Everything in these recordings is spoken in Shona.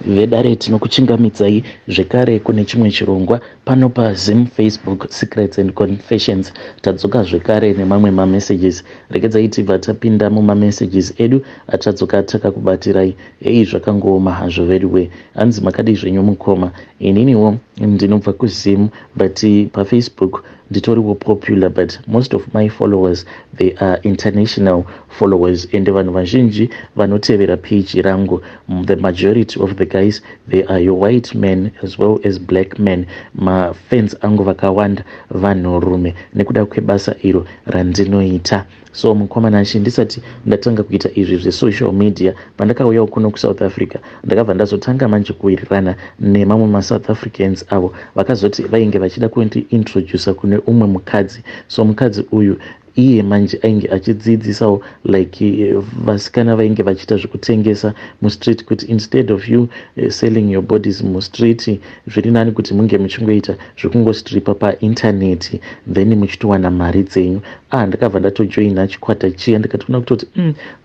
Vedare, tinokuchingamidzai zvekare kune chimwe chirongwa pano paZim Facebook Secrets and Confessions. Tadzoka zvekare nemamwe mamessages. Regedzai tibva tapinda mumamessages edu atadzoka takakubatirai. Hei, zvakangooma hazvo veduwe. Hanzi, "Makadii zvenyu mukoma? Ininiwo ndinobva kuZim, but paFacebook nditoriwo popular, but most of my followers, they are international followers, and vanhu vazhinji vanotevera page rangu, the majority of the guys, they are your white men as well as black men. Mafans angu vakawanda vanhurume nekuda kwebasa iro randinoita. So mukoma Nashe, ndisati ndatanga kuita izvi zvesocial media, pandakauyawo kuno kuSouth Africa, ndakabva ndazotanga manje kuwirirana nemamwe maSouth Africans avo vakazoti vainge vachida kundiintroduca kune umwe mukadzi. So mukadzi uyu iye manje ainge achidzidzisawo like vasikana vainge vachiita zvekutengesa mustreet kuti instead of you selling your bodies mustreet, zviri nani kuti munge muchingoita zvekungostripa paintaneti, then muchitowana mari dzenyu." Ah, ndakabva ndatojoina chikwata chiya, ndikatoona kutoti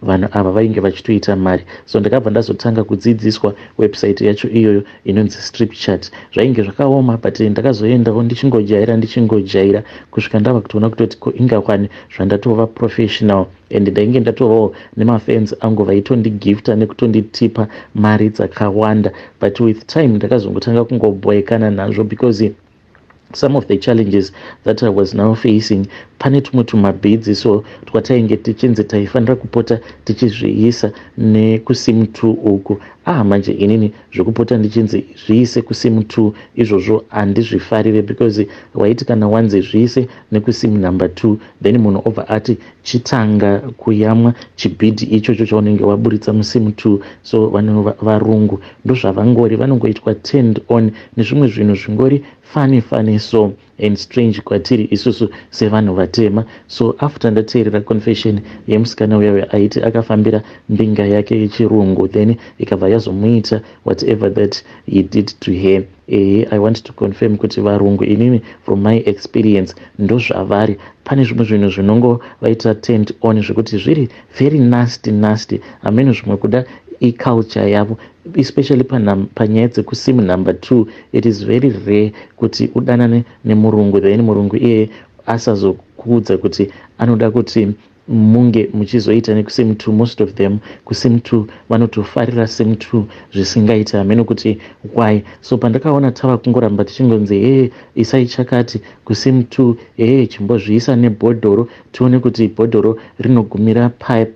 vanhu ava vainge vachitoita mari. So ndakabva ndazotanga kudzidziswa website yacho iyoyo inonzi Strip Chat. Zvainge zvakaoma, but ndakazoendawo ndichingojaira, ndichingojaira, kusvika ndava kutoona kutoti ko ingakwani zvandatova professional, and ndainge ndatovawo nemafans angu vaitondigifta nekutonditipa mari dzakawanda. But with time ndakazongotanga kungobhoekana nazvo because some of the challenges that I was now facing, pane tumwe tumabhidzi so twatainge tichinzi taifanira kupota tichizviisa nekusim 2 uku. Ah, manje inini zvekupota ndichinzi zviise kusim 2 izvozvo handizvifarire, because waiti kana wanzi zviise nekusim number 2, then munhu obva ati chitanga kuyamwa chibhidhi ichocho chaunenge waburitsa musim 2. So vanhu varungu ndozvavangori, vanongoitwa turned on nezvimwe zvinhu zvingori funny funny so and strange kwatiri isusu sevanhu vatema. So after ndateerera confession yemusikana uyayo aiti akafambira mbinga yake yechirungu, then ikabva yazomuita whatever that he did to her, ehe, I want to confirm kuti varungu, inini from my experience, ndozvavari. Pane zvimwe zvinhu zvinongovaita turned on zvekuti zviri very nasty nasty. Hameno, zvimwe kuda iculture yavo, especially panyaya dzekusim number 2. It is very rare kuti udanane nemurungu, then murungu iyeye asazokuudza kuti anoda kuti munge muchizoita nekusim 2. Most of them kusim 2 vanotofarira sim 2 zvisingaiti. Hameno kuti why. So pandakaona tava kungoramba tichingonzi, "Hee, isai chakati kusim 2, hee, chimbozviisa nebhodhoro tione kuti bhodhoro rinogumira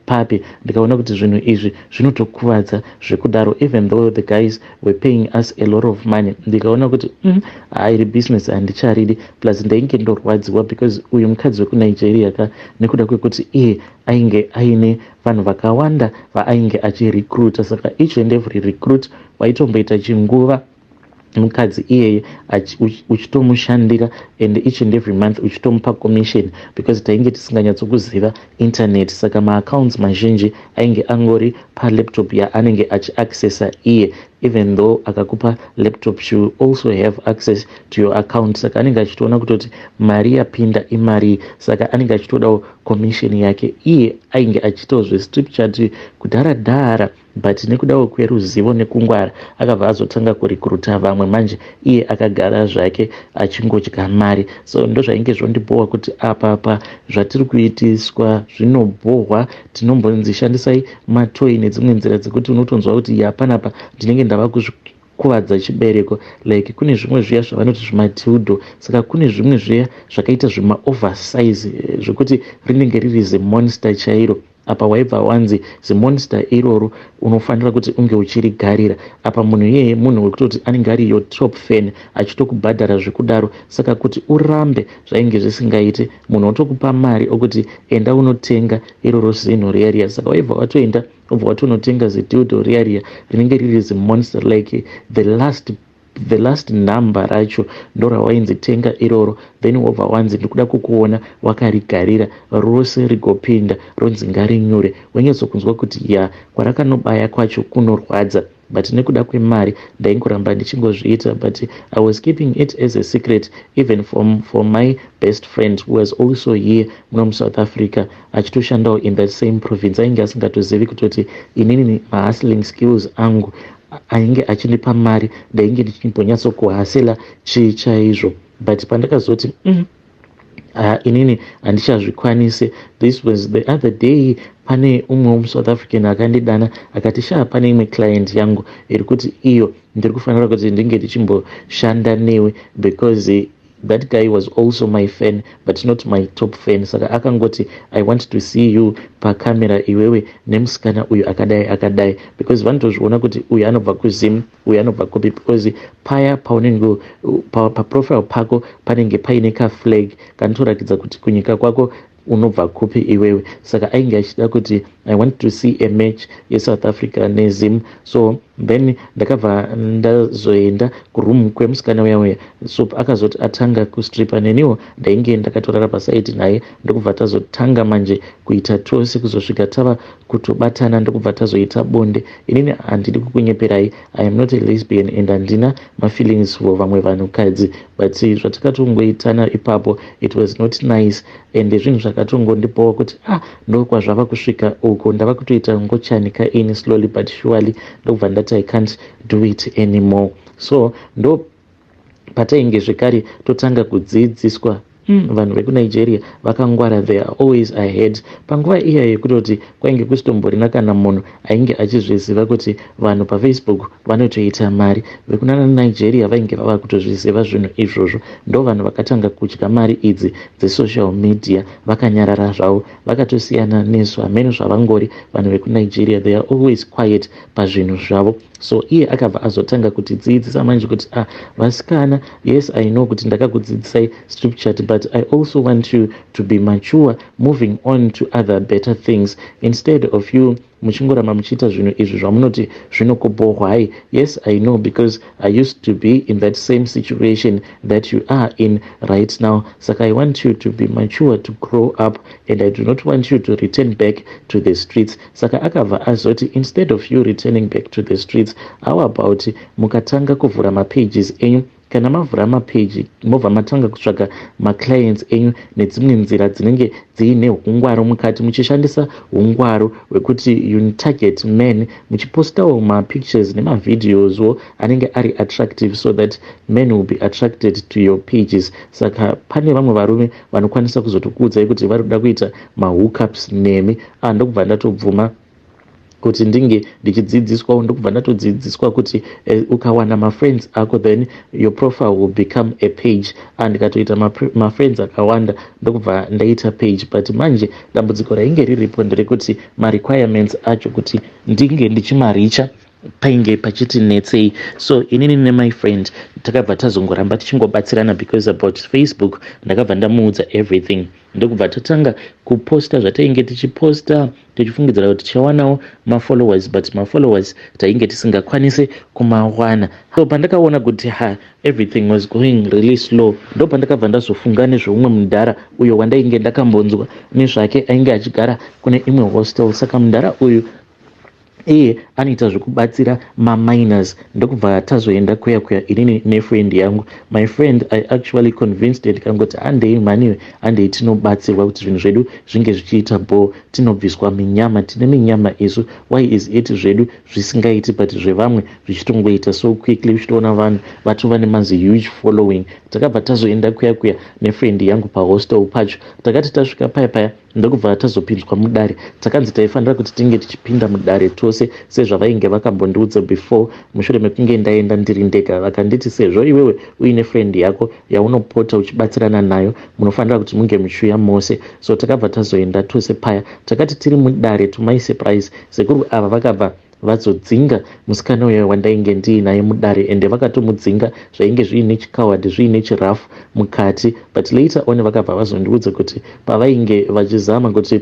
papi," ndikaona kuti zvinhu izvi zvinotokuvadza zvekudaro, even though the guys were paying us a lot of money. Ndikaona kuti hairi business, handicharidi. Plus ndainge ndorwadziwa because uyu mukadzi wekuNigeria ka, nekuda kwekuti iye ainge aine vanhu vakawanda vaainge achirecruita, saka each and every recruit waitomboita chinguva mukadzi iyeye uchitomushandira, and each and every month uchitomupa commission, because tainge tisinganyatsokuziva internet, saka maaccounts mazhinji ainge angori palaptop yaanenge achiaccessa iye. Even though akakupa laptop, she will also have access to your account, saka anenge achitoona kutoti mari yapinda imari, saka anenge achitodawo commission yake. Iye ainge achiitawo zvestrip chat kudhara dhara, but nekudawo kweruzivo nekungwara akabva azotanga kurecruita vamwe. Manje iye akagara zvake achingodya mari. So ndozvainge zvondibhohwa kuti apapa zvatiri kuitiswa zvinobhohwa. Tinombonzi shandisai matoyi nedzimwe nzira dzekuti unotonzwa kuti yapanapa ndinenge ndava kuzvikuvadza chibereko. Like kune zvimwe zviya zvavanoti zvimadildo, saka kune zvimwe zviya zvakaita zvimaoversize zvekuti rinenge riri zimonster chairo. Apa waibva wanzi zimonster iroro unofanira kuti unge uchirigarira. Apa munhu iyeye munhu wekutoti anenge ari your top fan, achitokubhadhara zvekudaro, saka kuti urambe zvainge zvisingaiti. Munhu otokupa mari okuti enda unotenga iroro zinhu riya riya, saka waibva watoenda, obva watonotenga zidildo riya riya rinenge riri zimonster, like the last number racho ndorawainzi tenga iroro, then wobva wanzi ndikuda kukuona wakarigarira rose rigopinda, ronzi ngarinyure. Wonyatsokunzwa kuti ya, kwarakanobaya kwacho kunorwadza, but nekuda kwemari ndaingoramba ndichingozviita. But I was keeping it as a secret, even for my best friend who was also here muno muSouth Africa, achitoshandawo in that same province. Ainge asingatozivi kutoti inini mahustling skills angu. Ainge achindipa mari, ndainge ndichimbonyatsokuhasela chii chaizvo, but pandakazoti inini handichazvikwanisi. This was the other day, pane umwe wemuSouth African akandidana akati, "Sha, pane imwe client yangu iri kuti iyo ndiri kufanira kuti ndinge ndichimboshanda newe," because that guy was also my fan, but not my top fan. Saka akangoti, "I want to see you pakamera, iwewe nemusikana uyu akadai akadai," because vanotozviona kuti uyu anobva kuZim, uyu anobva kupi, because paya paunenge paprofile pako panenge paine kaflag kanotorakidza kuti kunyika kwako unobva kupi iwewe. Saka ainge achida kuti, "I want to see a match yeSouth Africa neZim." So then ndakabva ndazoenda kuroom kwemusikana uya uya. So akazoti atanga kustripa, neniwo ndainge ndakatorara pasaidi naye, ndokubva tazotanga manje kuita tose kuzosvika tava kutobatana, ndokubva tazoita bonde. Inini handidi kukunyeperai, I am not a lesbian and handina mafeelings for vamwe vanhukadzi, but zvatakatongoitana ipapo, it was not nice, and zvinhu zvakatongondipawo kuti, ah, ndokwazvava kusvika uko, ndava kutoita ngochanika ini slowly but surely. Ndokubva ndati, "I can't do it anymore." So ndo patainge zvekare totanga kudzidziswa. Vanhu vekuNigeria vakangwara, they are always ahead. Panguva iya yekutoti kwainge kusitomborina kana munhu ainge achizviziva kuti vanhu paFacebook vanotoita mari, vekunana Nigeria vainge vava kutozviziva zvinhu izvozvo. Ndo vanhu vakatanga kudya mari idzi dzesocial media vakanyarara zvavo, vakatosiyana nesu. Hameno zvavangori vanhu vekuNigeria, they are always quiet pazvinhu zvavo. So iye akabva azotanga kutidzidzisa manje kuti, "Ah, vasikana, yes, I know kuti ndakakudzidzisai strip chat, but I also want you to be mature, moving on to other better things instead of you muchingoramba muchiita zvinhu izvi zvamunoti zvinokubhohwai. Yes, I know, because I used to be in that same situation that you are in right now. Saka I want you to be mature, to grow up, and I do not want you to return back to the streets." Saka akabva azoti, "Instead of you returning back to the streets, how about mukatanga kuvhura mapages enyu? Kana mavhura mapeji, mobva matanga kutsvaga maclients enyu nedzimwe nzira dzinenge dziine ungwaro mukati, muchishandisa ungwaro hwekuti you target men, muchipostawo mapictures nemavideoswo anenge ari attractive, so that men will be attracted to your pages. Saka pane vamwe varume vanokwanisa kuzotokuudzai kuti vari kuda kuita mahookups nemi." Ah, ndokubva ndatobvuma kuti ndinge ndichidzidziswawo. Ndokubva ndatodzidziswa kuti ukawana mafriends ako, then your profile will become a page. Ah, ndikatoita mafriends akawanda, ndokubva ndaita page. But manje dambudziko rainge riripo nderekuti marequirements acho kuti ndinge ndichimaricha painge pachiti netsei. So inini nemy friend takabva tazongoramba tichingobatsirana, because about Facebook ndakabva ndamuudza everything. Ndokubva tatanga kuposta zvatainge tichiposta, tichifungidzira kuti tichawanawo mafollowers, but mafollowers tainge tisingakwanisi kumawana. So pandakaona kuti, ha, everything was going really slow, ndo pandakabva ndazofunga nezveumwe mudhara uyo wandainge ndakambonzwa nezvake, ainge achigara kune imwe hostel. Saka mudhara uyu iye anoita zvekubatsira maminors. Ndokubva tazoenda kuya kuya, inini nefriend yangu. My friend, I actually convinced, ndikangoti, "Handei mhaniwe, handei tinobatsirwa kuti zvinhu zvedu zvinge zvichiita bo, tinobviswa minyama. Tine minyama isu. Why is it zvedu zvisingaiti, but zvevamwe zvichitongoita so quickly, uchitoona vanhu vatova nemazi huge following?" Takabva tazoenda kuya kuya nefriend yangu pahostel pacho. Takati tasvika paya paya, ndokubva tazopinzwa mudare. Takanzi taifanira kuti tinge tichipinda mudare tose, sezvavainge vakambondiudza before, mushure mekunge ndaenda ndiri ndega. Vakanditi, "Sezvo iwewe uine friend yako yaunopota uchibatsirana nayo, munofanira kuti munge muchiuya mose." So takabva tazoenda tose paya. Takati tiri mudare, to my surprise, sekuru ava vakabva vazodzinga musikana uyo wandainge ndiinaye mudare, ende vakatomudzinga zvainge zviine chikawadi, zviine chirafu mukati. But later on vakabva vazondiudza kuti pavainge vachizama kuti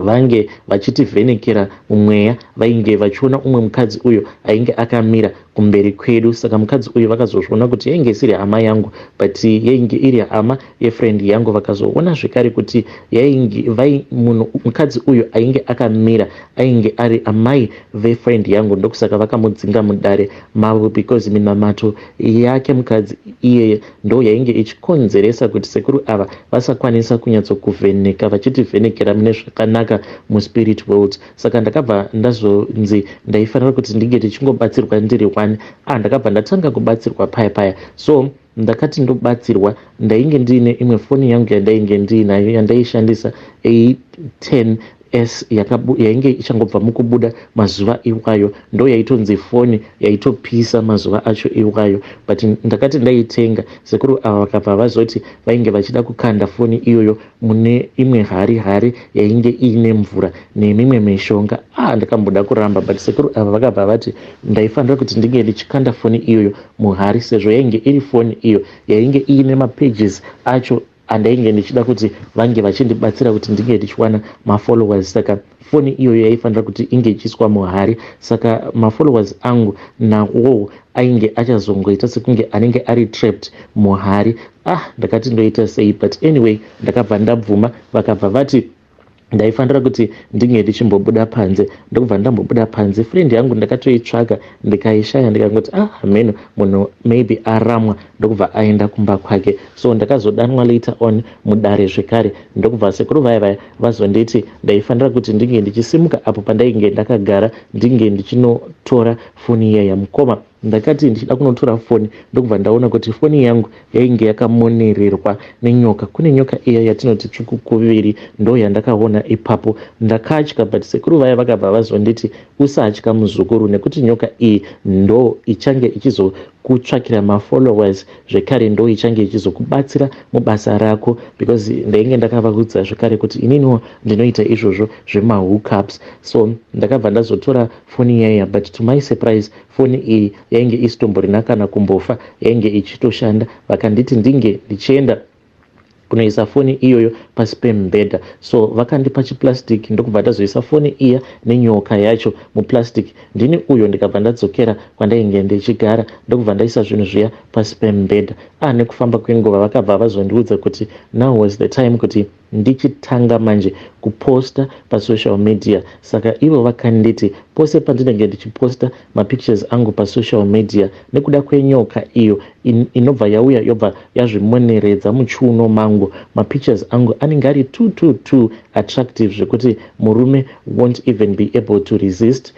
vange vachitivhenekera mumweya, vainge vachiona umwe mukadzi uyo ainge akamira. kumberi kwedu. Saka mukadzi uyu vakazozviona kuti yainge isiri hama yangu, but yainge iri hama yefriend yangu. Vakazoona zvekare kuti yainge vai munhu mukadzi uyu ainge akamira ainge ari amai vefriend yangu. Ndokusaka vakamudzinga mudare mavo, because minamato yake mukadzi iyeye ndo yainge ichikonzeresa kuti sekuru ava vasakwanisa kunyatsokuvheneka, vachitivhenekera mune zvakanaka muspirit world. Saka ndakabva ndazonzi ndaifanira kuti ndinge ndichingobatsirwa ndiri one. Ah, ndakabva ndatanga kubatsirwa paya paya. So ndakati ndobatsirwa, ndainge ndiine imwe foni yangu yandainge ndiinayo yandaishandisa, A10 S, yainge ichangobva mukubuda mazuva iwayo. Ndo yaitonzi foni yaitopisa mazuva acho iwayo. But ndakati ndaitenga, sekuru ava vakabva vazoti vainge vachida kukanda foni iyoyo mune imwe hari, hari yainge iine mvura nemimwe mishonga. Ah, ndakamboda kuramba, but sekuru ava vakabva vati ndaifanira kuti ndinge ndichikanda foni iyoyo muhari, sezvo yainge iri foni iyo yainge iine mapages acho andainge ndichida kuti vange vachindibatsira kuti ndinge ndichiwana mafollowers. Saka foni iyoyo yaifanira kuti inge ichiiswa muhari, saka mafollowers angu nawowo ainge achazongoita sekunge anenge ari trapped muhari. Ah, ndakati ndoita sei? But anyway, ndakabva ndabvuma. Vakabva vati ndaifanira kuti ndinge ndichimbobuda panze. Ndokubva ndambobuda panze. Friend yangu ndakatoitsvaga ndikaishaya, ndikangoti, "Ah, hameno, munhu maybe aramwa," ndokubva aenda kumba kwake. So ndakazodanwa later on mudare zvekare, ndokubva sekuru vaya vaya vazonditi ndaifanira kuti ndinge ndichisimuka apo pandainge ndakagara, ndinge ndichinotora foni iya yamukoma. Ndakati ndichida kunotora foni, ndokubva ndaona kuti foni yangu yainge yakamonererwa nenyoka. Kune nyoka iya yatinoti tsvuku kuviri, ndo yandakaona ipapo. Ndakatya, but sekuru vaya vakabva vazonditi, "Usatya, muzukuru, nekuti nyoka iyi ndo ichange ichizokutsvakira mafollowers, zvekare ndo ichange ichizokubatsira mubasa rako," because ndainge ndakavaudza zvekare kuti ininiwo ndinoita izvozvo zvemahookups. So ndakabva ndazotora foni iyaya, but to my surprise, foni iyi yainge isitomborina kana kumbofa, yainge ichitoshanda. Vakanditi ndinge ndichienda kunoisa foni iyoyo pasi pemubhedha. So vakandipa chiplastic, ndokubva ndazoisa foni iya nenyoka yacho muplastic. Ndini uyo ndikabva ndadzokera kwandainge ndichigara, ndokubva ndaisa zvinhu zviya pasi pemubhedha. Ah, nekufamba kwenguva vakabva vazondiudza kuti now was the time kuti ndichitanga manje kuposta pasocial media. Saka ivo vakanditi pose pandinenge ndichiposta mapictures angu pasocial media, nekuda kwenyoka iyo inobva yauya yobva yazvimoneredza muchiuno mangu, mapictures angu anenge ari too too too attractive, zvekuti murume won't even be able to resist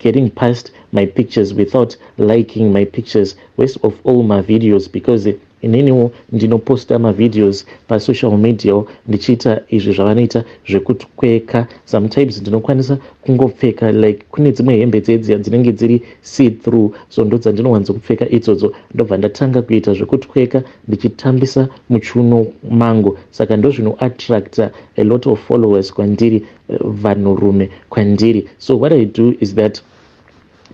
getting past my pictures without liking my pictures, worst of all mavideos, because ininiwo ndinoposta mavideos pasocial media ndichiita izvi zvavanoita zvekutweka. Sometimes ndinokwanisa kungopfeka, like kune dzimwe hembe dzedziya dzinenge dziri see through, so ndo dzandinowanzokupfeka idzodzo. Ndobva ndatanga kuita zvekutweka ndichitambisa muchiuno mangu. Saka ndo zvinoattracta a lot of followers kwandiri, vanhurume kwandiri. So what I do is that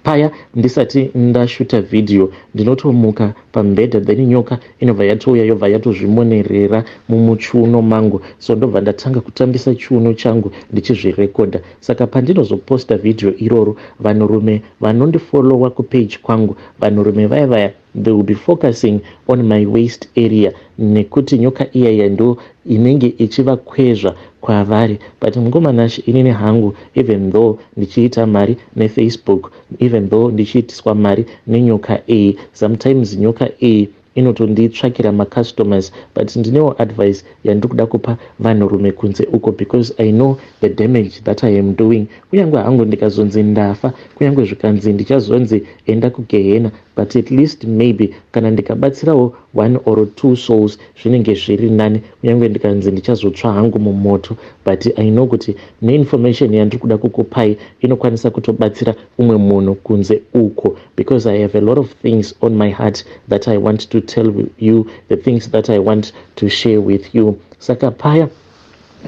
paya ndisati ndashuta vhidhiyo, ndinotomuka pamubhedha, then nyoka inobva yatouya yobva yatozvimonerera mumuchiuno mangu. So ndobva ndatanga kutambisa chiuno changu ndichizvirekodha. Saka pandinozoposta vhidhiyo iroro, vanhurume vanondifollowa kupage kwangu, vanhurume vaya vaya, they will be focusing on my waist area, nekuti nyoka iyaya ndo inenge ichivakwezva kwavari. But mukomanashi, inini hangu, even though ndichiita mari neFacebook, even though ndichiitiswa mari nenyoka iyi, sometimes nyoka iyi inotonditsvakira macustomers, but ndinewo advice yandiri kuda kupa vanhurume kunze uko, because I know the damage that I am doing. Kunyange hangu ndikazonzi ndafa, kunyange zvikanzi ndichazonzi enda kugehena, but at least maybe kana ndikabatsirawo one or two souls, zvinenge zviri nani. Kunyange ndikanzi ndichazotsva hangu mumoto, but I know kuti neinformation yandiri kuda kukupai inokwanisa kutobatsira umwe munhu kunze uko, because I have a lot of things on my heart that I want to tell you, the things that I want to share with you. Saka paya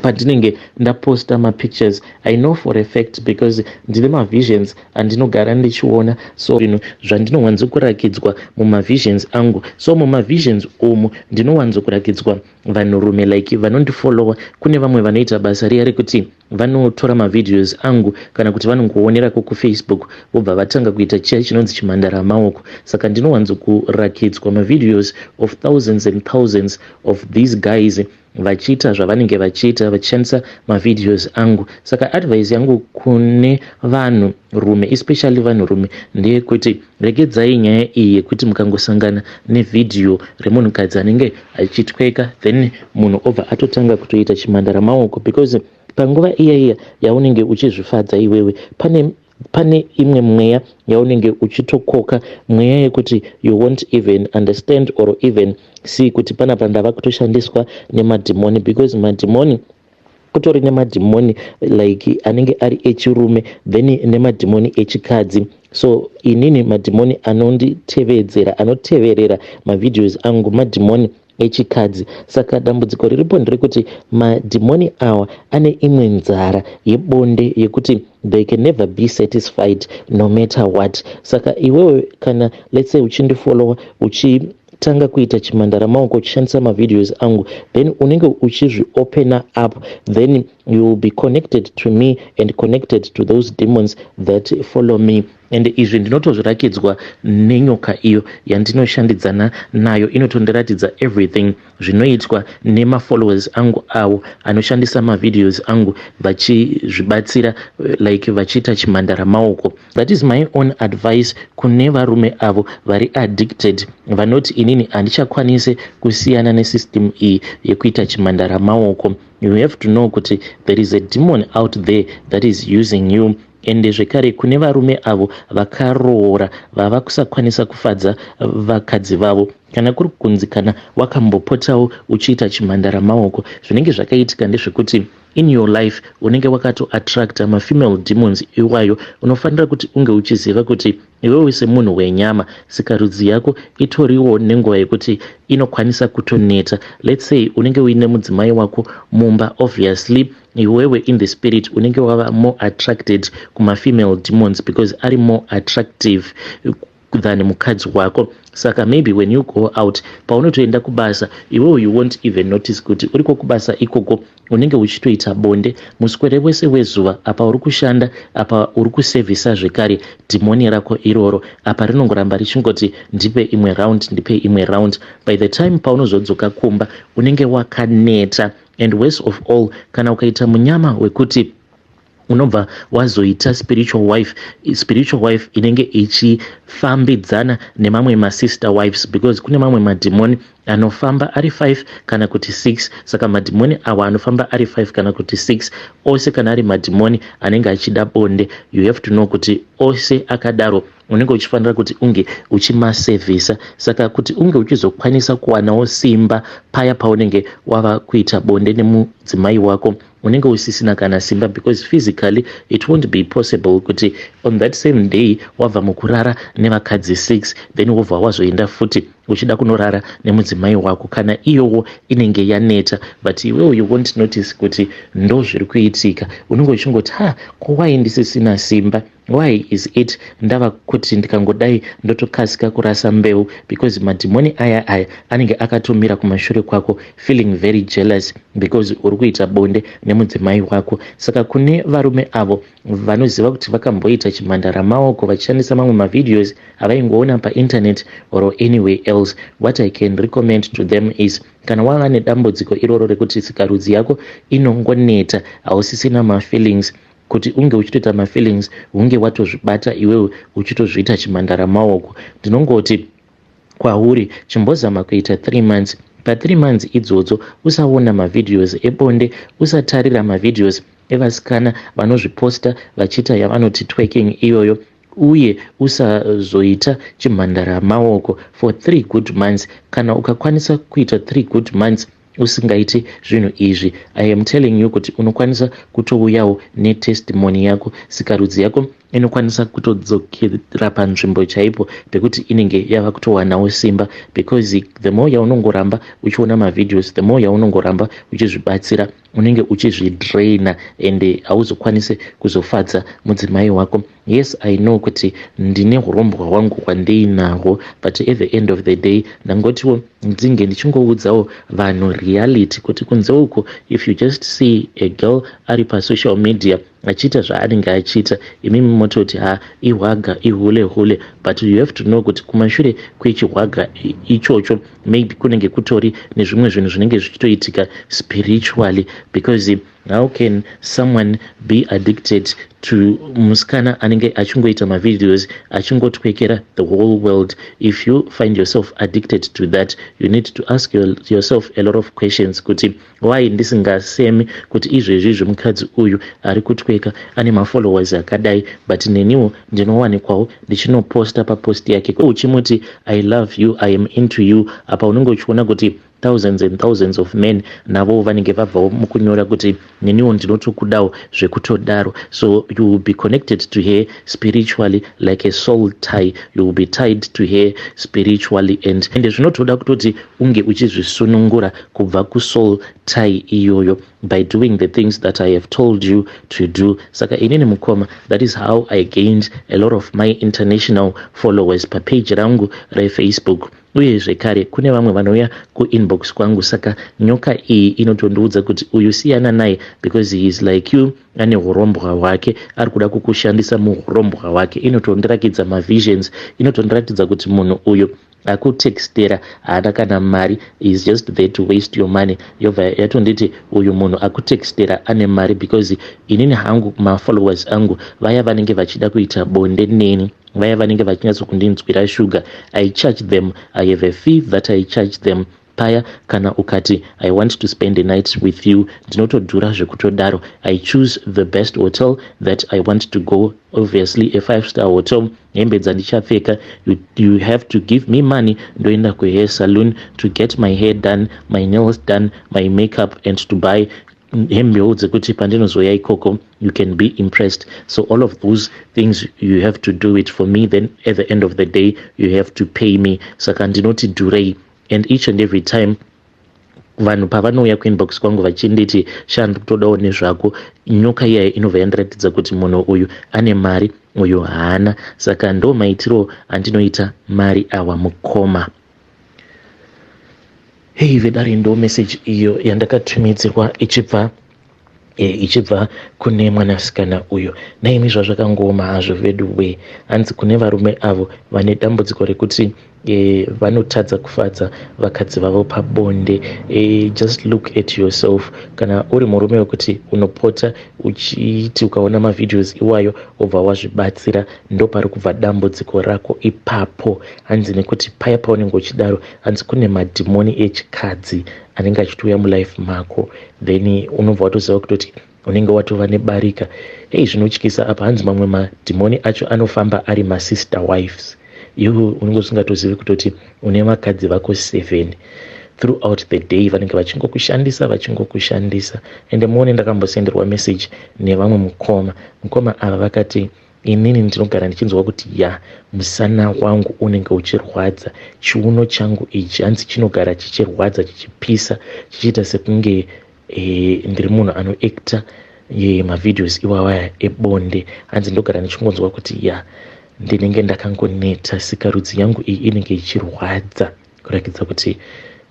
Pandinenge ndaposta mapictures, I know for a fact because ndine mavisions andinogara ndichiona. So zvinhu zvandinowanzokurakidzwa mumavisions angu, so mumavisions umu ndinowanzokurakidzwa vanhurume like vanondifollowa. Kune vamwe vanoita basa riya rekuti vanotora mavideos angu kana kuti vanongoonerako kuFacebook, vobva vatanga kuita chiya chinonzi chimhandara maoko. Saka ndinowanzokurakidzwa mavideos of thousands and thousands of these guys vachiita zvavanenge vachiita vachishandisa mavideos angu. Saka advice yangu kune vanhu rume, especially vanhurume, ndeyekuti regedzai nyaya iyi yekuti mukangosangana nevhidhiyo remunhukadzi anenge achitweka, then munhu obva atotanga kutoita chimhandara maoko, because panguva iya iya yaunenge uchizvifadza iwewe, pane imwe mweya yaunenge uchitokoka, mweya yekuti you won't even understand or even see kuti panapa ndava kutoshandiswa nemadhimoni, because madhimoni, kutori nemadhimoni like anenge ari echirume, then nemadhimoni echikadzi. So inini madhimoni anonditevedzera, anoteverera mavideos angu, madhimoni echikadzi. Saka dambudziko riripo nderekuti madhimoni awa ane imwe nzara yebonde yekuti they can never be satisfied no matter what. Saka iwewe kana, let's say, uchindifollowa, uchitanga kuita chimhandara maoko uchishandisa mavideos angu, then unenge uchizviopena up, then you will be connected to me and connected to those demons that follow me. And izvi ndinotozvirakidzwa nenyoka iyo yandinoshandidzana nayo. Inotondiratidza everything zvinoitwa nemafollowers angu avo anoshandisa mavideos angu vachizvibatsira, like vachiita chimhandara maoko. That is my own advice kune varume avo vari addicted, vanoti inini handichakwanisi kusiyana nesystem iyi yekuita chimhandara maoko. You have to know kuti there is a demon out there that is using you. Ende zvekare kune varume avo vakaroora vava kusakwanisa kufadza vakadzi vavo, kana kuri kunzi kana wakambopotawo uchiita chimhandara maoko, zvinenge zvakaitika ndezvekuti in your life unenge wakatoattracta mafemale demons iwayo. Unofanira kuti unge uchiziva kuti iwewe semunhu wenyama, sikarudzi yako itoriwo nenguva yekuti inokwanisa kutoneta. Let's say unenge uine mudzimai wako mumba, obviously iwewe in the spirit unenge wava more attracted kumafemale demons because ari more attractive than mukadzi wako. Saka maybe when you go out, paunotoenda kubasa iwewe, you won't even notice kuti uriko kubasa ikoko unenge uchitoita bonde muswere wese wezuva. Apa uri kushanda, apa uri kusevhisa zvekare dhimoni rako iroro. Apa rinongoramba richingoti, "Ndipe imwe round, ndipe imwe round." By the time paunozodzoka kumba unenge wakaneta. And worst of all, kana ukaita munyama wekuti unobva wazoita spiritual wife, spiritual wife inenge ichifambidzana nemamwe masister wives, because kune mamwe madhimoni anofamba ari 5 kana kuti 6. Saka madhimoni awa anofamba ari 5 kana kuti 6, ose kana ari madhimoni anenge achida bonde, you have to know kuti ose akadaro unenge uchifanira kuti unge uchimasevhisa. Saka kuti unge uchizokwanisa kuwanawo simba paya paunenge wava kuita bonde nemudzimai wako, unenge usisina kana simba, because physically it won't be possible kuti on that same day wabva mukurara nevakadzi 6, then wobva wazoenda futi uchida kunorara nemudzimai wako. Kana iyowo inenge yaneta, but iwewo you won't notice kuti ndo zviri kuitika. Unenge uchingoti, "Ha, ko why ndisisina simba? Why is it ndava kuti ndikangodai ndotokasika kurasa mbeu?" Because madhimoni aya aya anenge akatomira kumashure kwako, feeling very jealous because uri kuita bonde nemudzimai wako. Saka kune varume avo vanoziva kuti vakamboita chimhandara maoko vachishandisa mamwe mavideos avaingoona painternet or anywhere else, what I can recommend to them is, kana wava nedambudziko iroro rekuti sikarudzi yako inongoneta, hausisina mafeelings, kuti unge uchitoita mafeelings hunge watozvibata iwewe uchitozviita chimhandara maoko, ndinongoti kwauri chimbozama kuita 3 months. Pa3 months idzodzo usaona mavideos ebonde, usatarira mavideos evasikana vanozviposta vachiita yavanoti twerking iyoyo, uye usazoita chimhandara maoko for 3 good months. Kana ukakwanisa kuita 3 good months usingaiti zvinhu izvi, I am telling you kuti unokwanisa kutouyawo netestimony yako, sikarudzi yako. Inokwanisa kutodzokera panzvimbo chaipo pekuti inenge yava kutowanawo simba, because the more yaunongoramba uchiona mavideos, the more yaunongoramba uchizvibatsira, unenge uchizvidraina and hauzokwanisi kuzofadza mudzimai wako. Yes, I know kuti ndine urombwa hwangu hwandiinahwo, but at the end of the day ndangotiwo ndinge ndichingoudzawo vanhu reality kuti kunze uko, if you just see a girl ari pasocial media achiita zvaanenge achiita, imimi mototi, "Ha, ihwaga, ihule hule," but you have to know kuti kumashure kwechihwaga ichocho maybe kunenge kutori nezvimwe zvinhu zvinenge zvichitoitika spiritually, because how can someone be addicted to musikana anenge achingoita mavideos achingotwekera the whole world? If you find yourself addicted to that, you need to ask yourself a lot of questions kuti why ndisingasemi kuti izvezvi zvemukadzi uyu ari kutweka ane mafollowers akadai, but neniwo ndinowanikwawo ndichinoposta papost yake uchimuti, "I love you, I am into you." Apa unenge uchiona kuti thousands and thousands of men navo vanenge vabvawo mukunyora kuti, "Neniwo ndinotokudawo," zvekutodaro. So you will be connected to her spiritually like a soul tie. You will be tied to her spiritually, and ende zvinotoda kutoti unge uchizvisunungura kubva kusoul tie iyoyo by doing the things that I have told you to do. Saka inini mukoma, that is how I gained a lot of my international followers papage rangu reFacebook. Uye zvekare kune vamwe vanouya kuinbox kwangu, saka nyoka iyi inotondiudza kuti uyu siyana naye because he is like you, ane urombwa hwake, ari kuda kukushandisa muurombwa hwake. Inotondirakidza mavisions, inotondiratidza kuti munhu uyu akutextera haana kana mari, is just there to waste your money. Yobva yatonditi uyu munhu akutextera ane mari, because inini hangu mafollowers angu vaya vanenge vachida kuita bonde neni, vaya vanenge vachinyatsokundinzwira shuga, I charge them. I have a fee that I charge them. Paya kana ukati, "I want to spend a night with you," ndinotodhura zvekutodaro. I choose the best hotel that I want to go, obviously a five star hotel. Hembe dzandichapfeka, you have to give me money. Ndoenda kuhair saloon to get my hair done, my nails done, my makeup, and to buy hembewo dzekuti pandinozoya ikoko you can be impressed. So all of those things, you have to do it for me. Then at the end of the day you have to pay me. Saka ndinoti dhurei, and each and every time vanhu pavanouya kuinbox kwangu vachinditi, "Sha, ndikutodawo nezvako," nyoka iyaya inobva yandiratidza kuti munhu uyu ane mari, uyu haana. Saka ndo maitiro andinoita mari awa, mukoma. Hei vedare, ndo message iyo yandakatumidzirwa ichibva kune mwanasikana uyu. Naimi, zvazvakangooma hazvo vedu we. Hanzi kune varume avo vane dambudziko rekuti vanotadza kufadza vakadzi vavo pabonde, just look at yourself. Kana uri murume wekuti unopota uchiti ukaona mavideos iwayo wobva wazvibatsira, ndo pari kubva dambudziko rako ipapo. Hanzi nekuti paya paunenge uchidaro, hanzi kune madhimoni echikadzi anenge achitouya mulife mako, then unobva watoziva kutoti unenge watova nebarika. Hei, zvinotyisa apa. Hanzi mamwe madhimoni acho anofamba ari masister wives. Iwe unenge usingatozivi kutoti une vakadzi vako seven. Throughout the day vanenge vachingokushandisa, vachingokushandisa. Ende muone, ndakambosenderwa message nevamwe mukoma. Mukoma ava vakati, "Inini ndinogara ndichinzwa kuti ya, musana wangu unenge uchirwadza, chiuno changu ichi," hanzi, "chinogara chichirwadza, chichipisa, chichiita sekunge ndiri munhu anoacta mavideos iwawaya ebonde." Hanzi, "Ndogara ndichingonzwa kuti ya, ndinenge ndakangoneta, sikarudzi yangu iyi inenge ichirwadza kurakidza kuti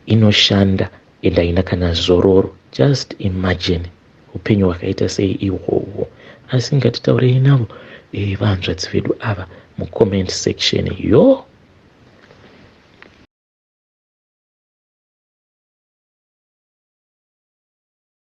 inoshanda and haina kana zororo." Just imagine upenyu hwakaita sei ihwohwo. Asi ngatitaurei navo vanzvadzi vedu ava mucomment section yo.